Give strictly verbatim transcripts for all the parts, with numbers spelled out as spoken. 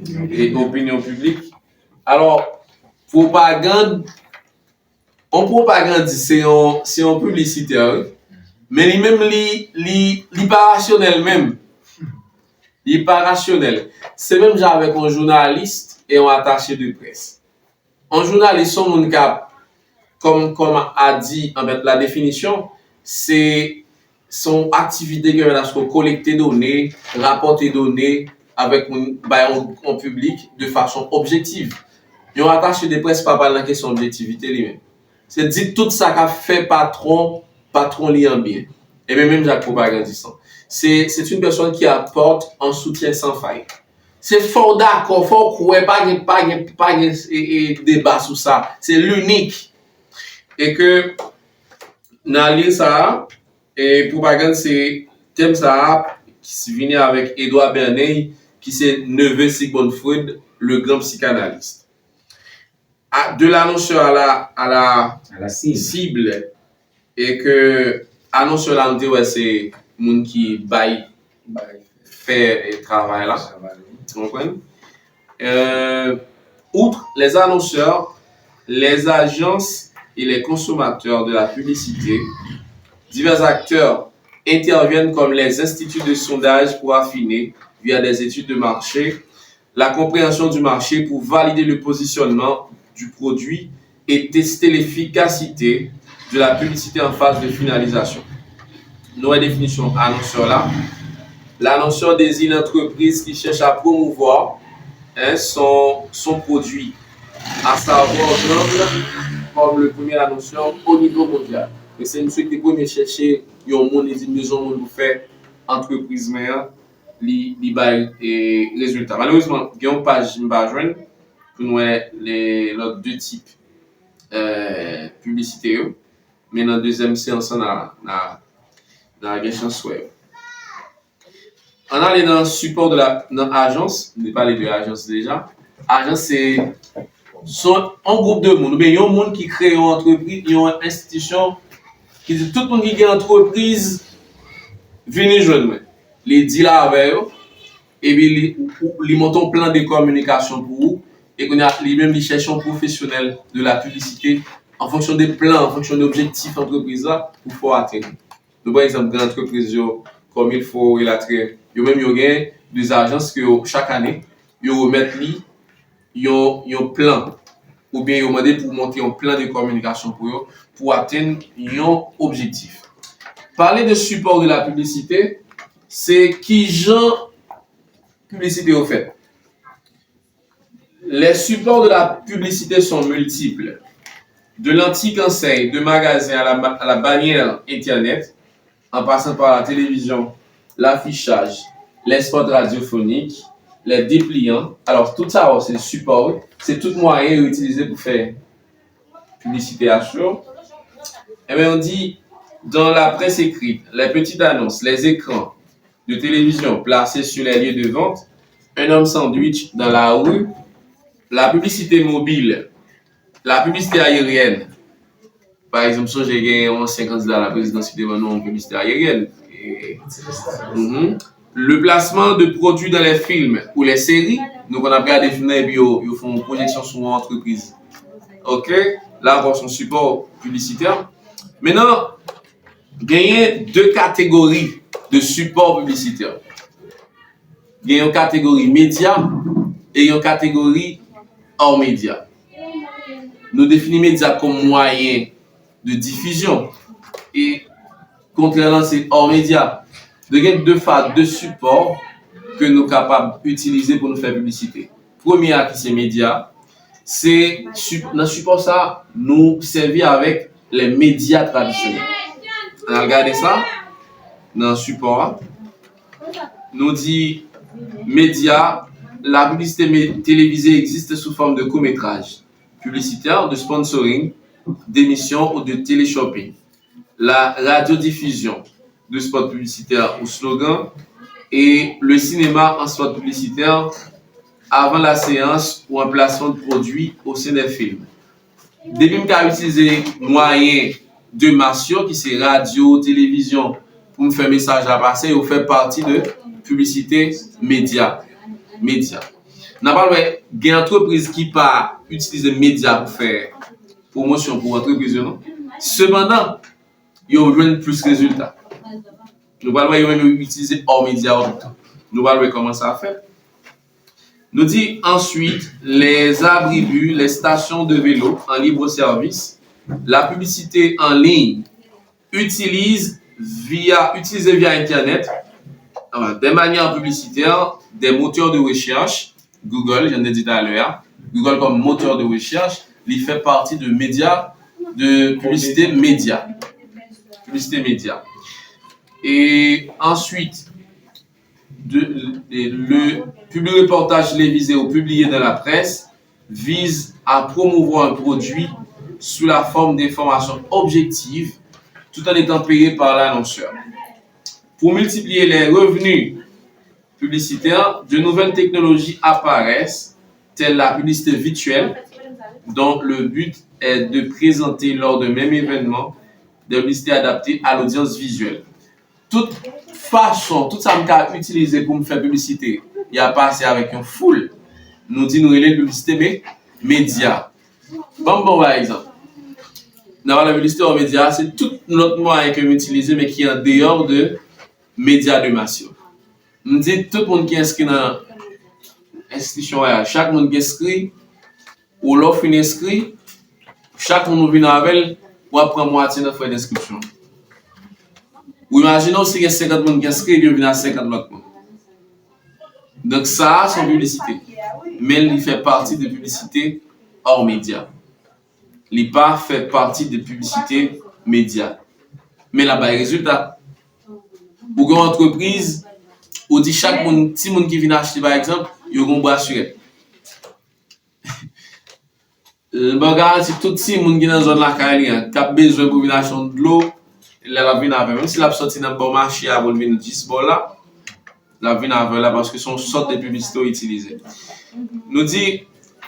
e opinyon piblik. Alò, pwopagann, yon pwopagandis se yon, se yon piblisitè, wi. Men li menm, li, li, li pa rasyonèl menm. Li pa rasyonèl. Se menm jan avèk yon jounalis e yon atache de près. Yon jounalis se yon moun k ap, kòm, kòm a di, anfèt, la definisyon, se, se yon aktivite ke w fè, èske w kolekte done, rapòte done avèk moun, bay yon, yon piblik de fason objektif. Yon atache de près pa pral nan kesyon objektivite li menm. Se di tout sa k ap fè patwon, patwon li an byen. Ebyen, menm jan ak pwopagandis lan. Se, c'est une personne qui apporte un soutien sans faille. Se fò w dakò, fò w kwè, pa gen, pa gen, pa gen e, e, deba sou sa. Se linik. E ke nan liv sa a, e pwopagann se tèm sa a ki vini avèk Edouard Bernay, ki se neveu Sigmund Freud, le grand psychanalyste. A, de l'annonceur à la, à la cible. E ke annonceur la, nou te wè se moun ki bay, bay, fè, e, travay la. Travay, wi. Ou konprann? Euh, outre les annonceurs, les agences et les consommateurs de la publicité, divers acteurs interviennent comme les instituts de sondage pour affiner, via des études de marché, la compréhension du marché pour valider le positionnement du produit et tester l'efficacité de la publicité en phase de finalisation. Nou wè definisyon annonceur la. L'annonceur désigne l'entreprise qui cherche à promouvoir, hein, son, son produit, à savoir Grande comme le premier annonceur au niveau mondial. E se misye ki te premye chèche yon moun, li di m bezwen yon moun pou fè antrepriz mwen an, li, li bay, e, rezilta. Malerezman, gen yon paj m pa jwenn pou n wè lè, lòt de tip, e, piblisite yo. Men nan dezyèm seyans lan, n a, n a, n a gen chans wè yo. Ann ale nan sipò de la, nan ajans. Nou te pale de ajans deja. Ajans se, se yon gwoup de moun, oubyen yon moun ki kreye yon antrepriz, yon enstitisyon, ki di tout moun ki gen antrepriz, vini jwenn mwen. Li deal avè yo, epi li, li monte yon plan de kominikasyon pou ou, e kounye a, li menm, li chèche yon pwofesyonèl de la piblisite an fonksyon de plan, an fonksyon de objektif antrepriz la, pou fè w atenn. Nou pran egzanp gran antrepriz yo, Comme il faut, elatriye. Yo menm, yo gen de ajans ke yo, chak ane, yo remèt li yon, yon plan, oubyen yo mande pou monte yon plan de kominikasyon pou yo, pou atenn yon objektif. Pale de sipò de la piblisite, se kijan piblisite yo fèt. Les supports de la publicité sont multiples. De l'antique enseigne de magasin à la, à la bannière Internet, en passant par la télévision, l'affichage, les spots radiophoniques, les dépliants. Alors, tout sa, se sipò, wi. Se tout mwayen yo itilize pou fè piblisite a sou. Ebyen, on dit, dans la presse écrite, les petites annonces, les écrans, de télévision placés sur les lieux de vente, un homme sandwich dans la rue, la publicité mobile, la publicité aérienne. Pa egzanp, sonje gen yon ansyen kandida la prezidans ki te ban nou yon piblisite ayeryèn. E, mhm. Le placement de produits dans les films ou les séries. Nou konn ap gade fim nan epi yo, yo fè yon pwojeksyon sou yon antrepriz. Ok? La ankò, se yon sipò piblisitè. Mentnan, genyen de kategori de sipò piblisitè. Gen yon kategori medya e yon kategori hors média. Nou defini medya kòm mwayen de difizyon e kontrè lan se hors média. Nou gen de fa, de sipò ke nou kapab itilize pou nou fè piblisite. Premye a ki se medya, se si-, nan sipò sa, nou sèvi avèk les médias traditionnels. Ann al gade sa nan sipò a. Nou di medya, la publicité mé-, télévisée existe sous forme de court-métrage publicitaire, de sponsoring, d'émissions ou de téléshopping. La radiodiffusion de spots publicitaires ou slogans et le cinéma en spot publicitaire avant la séance ou en placement de produits au sein des films. Depi m ka itilize mwayen de mas yo, ki se radyo, televizyon, pou m fè mesaj la pase, yo fè pati de piblisite medya. Medya. N a pral wè, gen antrepriz ki pa itilize medya pou fè pwomosyon pou antrepriz yo, non. Sepandan, yo jwenn plis rezilta. Nou pral wè yo menm yo itilize hors média yo tou. Nou pral wè kòman sa fèt. Nou di ensuite, les abribus, les stations de vélo en libre service, la publicité en ligne utilise via, utilisée via Internet, euh, des manières publicitaires, des moteurs de recherche, Google, jan m te di talè a, Google kòm moteur de recherche, li fè pati de média, de publicité média. Publicité média. Et ensuite, de, de, le publi-reportage télévisé ou publié dans la presse vise à promouvoir un produit sous la forme d'informations objectives tout en étant payé par l'annonceur. Pour multiplier les revenus publicitaires, de nouvelles technologies apparaissent, telles la publicité virtuelle, dont le but est de présenter lors d'un même événement des publicités adaptées à l'audience visuelle. Tout fason, tout sa m ka itilize pou m fè piblisite, y a pase avèk yon foul. Nou di nou rele l piblisite me, medya. Ban m ba w pa egzanp. Nan valè piblisite, medya, se tout lòt mwayen ke m itilize, men ki an deyò de medya de mas yo. M di tout moun ki enskri nan enstitisyon an, chak moun ki enskri, ou lè w fin enskri, chak moun ou vin avè l, w ap pran mwatye nan frè denskripsyon. Ou imajine w si gen senkant moun ki enskri, epi yo vin a senkant lòt moun. Donk, sa a se yon piblisite. Men li fè pati de piblisite hors média. Li pa fè pati de piblisite medya. Men l ap bay rezilta. Ou gen yon antrepriz, ou di chak moun, timoun ki vin achte, pa egzanp, yo gen yon bwa sirèt. Mwen garanti tout timoun ki nan zòn lakay li an, k ap bezwen pou vin achte yon dlo, lè l ap vin avè l. Menm si l ap sòti nan bò mache a pou l vin jis bò la, l ap vin avè l la paske se yon sòt de piblisite w itilize. Nou di,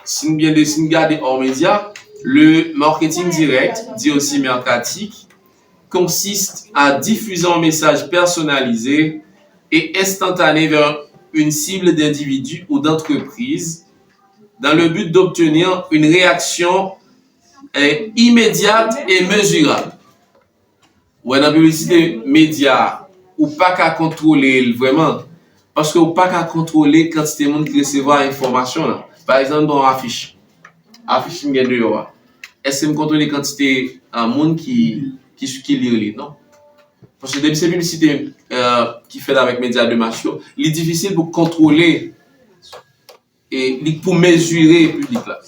si n byen de, si n gade hors média, le marketing direct, dit aussi mercatique, consiste à diffuser un message personnalisé et instantané vers une cible d'individus ou d'entreprises dans le but d'obtenir une réaction, eh, immédiate et mesurable. Ou wè, nan piblisite medya, ou pa ka kontwole l vrèman, paske ou pa ka kontwole kantite moun ki resevwa enfòmasyon lan. Pa egzanp, m ba w afich. Afich m gen deyò a. Èske m kontwole kantite, ah, moun ki, ki, ki li li? Non. Paske depi se piblisite, eh, ki fèt avèk medya de mas yo, li difisil pou kontwole e li pou mezire piblik la.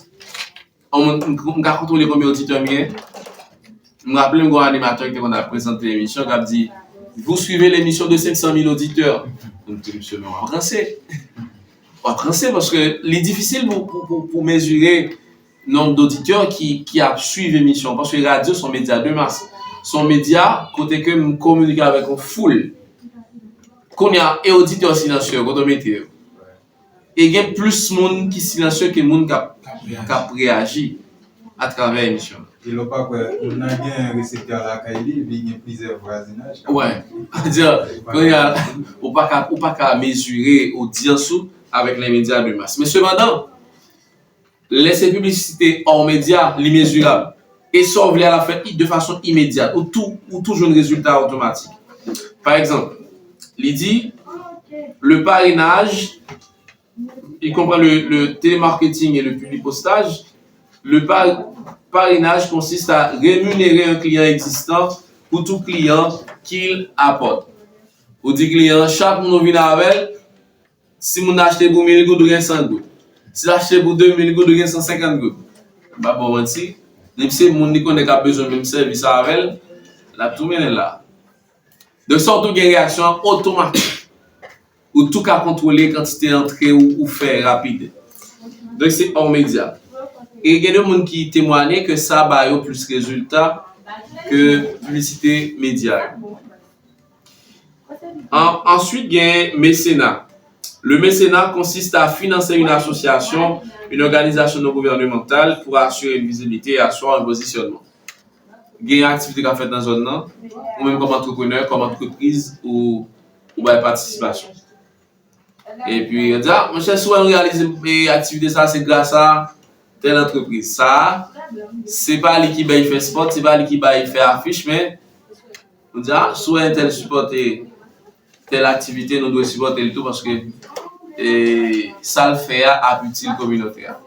An, m, m, m ka kontwole konbyen oditè m gen. M raple m gen yon animatè ki te konn ap prezante emisyon k ap di, vous suivez l'émission de cinq cent mille auditeurs. M di, mesye, men w ap ranse. W ap ranse paske li difisil pou, pou, pou, pou mezire nonb doditè ki, ki ap swiv emisyon an. Paske radyo se yon medya de mas. Se yon medya kote ke m kominike avèk yon foul. Kounye a, e oditè silansye yo, kote w mete yo? E gen plis moun ki silansye ke moun k ap, k ap reyaji atravè emisyon an. E lè w pa kwè, moun nan gen reseptè lakay li, epi gen plizyè vwazinaj k ap... Wè. Kounye a, ou pa ka, ou pa ka mezire odyans ou avèk les médias de masse. Men sepandan, lè se piblisite hors média, li mezirab. E sa w vle a, l ap fèt de fason imedyat. Ou tou, ou tou jwenn rezilta otomatik. Pa egzanp, li di, le parrainage, il comprend le, le télémarketing et le publipostage. Le par-, parrainage consiste à rémunérer un client existant pour tout client qu'il apporte. Ou di kliyan an, chak moun ou vin avè l, si moun nan achte pou mil goud, ou gen san goud. Si l achte pou de mil goud, ou gen san senkant goud. M pa ba w manti, depi se moun li konnen k ap bezwen menm sèvis avè l, l ap tou mennen l la. Donk, sa w tou gen reyaksyon an otomatik. Ou tou ka kontwole kantite antre ou, ou fè rapid. Donk, se hors média. E gen de moun ki temwanye ke sa ba yo plis rezilta ke piblisite medya yo. An, answit, gen mesena. Le mécénat consiste à financer une association, une organisation non gouvernementale pour assurer une visibilité et asseoir un positionnement. Gen aktivite k ap fèt nan zòn nan, ou menm kòm antreprenè, kòm antrepriz, ou, ou bay patisipasyon. Epi yo di, ah, monchè, si w wè nou reyalize e, aktivite sa, se gras a tèl antrepriz. Sa, se pa li ki bay fè spot, se pa li ki bay fè afich, men nou di, ah, si w wè entèl sipòte tèl aktivite, nou dwe sipòte l tou, paske e, sa l fè a ap itil kominote a.